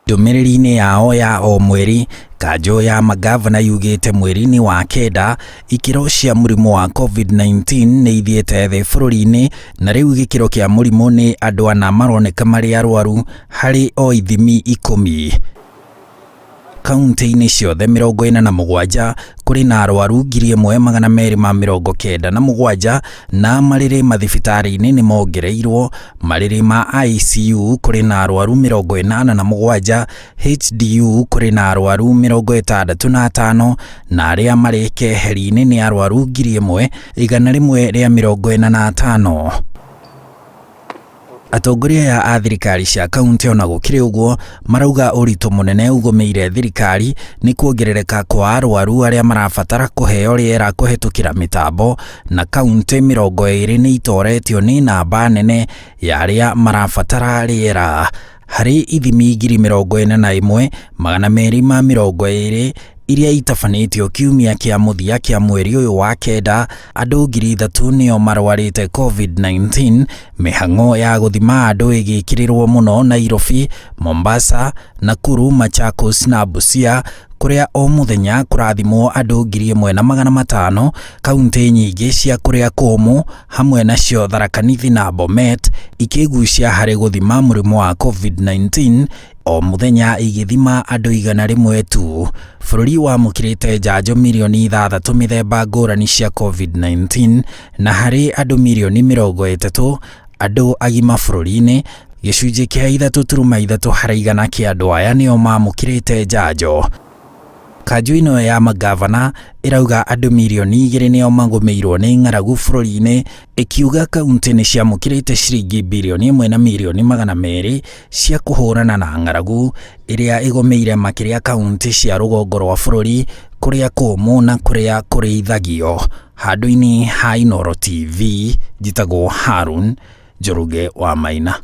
Ndũmĩrĩri-inĩ yao ya o mweri, kanjũ ya mangavana yugĩte mweri-inĩ wa kenda ikĩro cia mũrimũ wa COVID-19 nĩ ithiĩte thĩ bũrũri-inĩ na rĩu gĩkĩro kĩa mũrimũ nĩ andũ ana maroneka marĩ arwaru harĩ o ithimi 10. Kauntĩ-inĩ ciothe 47 kũrĩ na arwaru 1297 na marĩrĩ mathibitarĩ-inĩ nĩ mongereirwo. Marĩrĩ ma ICU kũrĩ na arwaru 87, HDU kũrĩ na arwaru 65 na arĩa marĩ keheri-inĩ nĩ arwaru 1145. Atongoria aya a thirikari cia kaunti ona gũkĩrĩ ũguo marauga ũritũ mũnene ũgũmĩire thirikari nĩ kuongerereka kwa arwaru arĩa marabatara kũheo rĩera kũhetũkĩra mĩtambo na kaunti 20 nĩ itoretio nĩ namba nene ya arĩa marabatara rĩera. Harĩ ithimi 41,220 iria itabanĩtio kiumia kĩa mũthia kĩa mweri ũyũ wa kenda, andũ 3,000 nĩo marwarĩte COVID-19, mĩhang'o ya gũthima andũ ĩgĩkĩrĩrwo mũno Nairobi, Mombasa, Nakuru, Machakos na Busia kũrĩa o mũthenya kũrathimwo andũ 1,500, kauntĩ nyingĩ cia kũrĩa kũmũ hamwe nacio Tharaka Nithi na Bomet ikĩgucia harĩ gũthima mũrimũ wa COVID-19 o mũthenya igĩthima andũ 100 tu. Bũrũri wamũkĩrĩte njanjo mirioni 6 mĩthemba ngũrani cia COVID-19 na harĩ andũ mirioni 30 andũ agima bũrũri-inĩ, gĩcunjĩ kĩa 3.3 harĩ igana kĩa andũ aya nĩo mamũkĩrĩte njanjo. Kanjũ ĩno ya mangavana ĩrauga andũ mirioni 2 nĩo magũmĩirwo nĩ ng'aragu bũrũri-inĩ, ĩkiuga kaunti nĩ ciamũkĩrĩte ciringi birioni 1 na mirioni 200 cia kũhũrana na ng'aragu ĩrĩa ĩgũmĩire makĩria kaunti cia rũgongo rwa bũrũri kũrĩa kũmũ na kũrĩa kũrĩithagio. Handũ-inĩ ha Inooro TV, njĩtagwo Harun Njoroge wa Maina.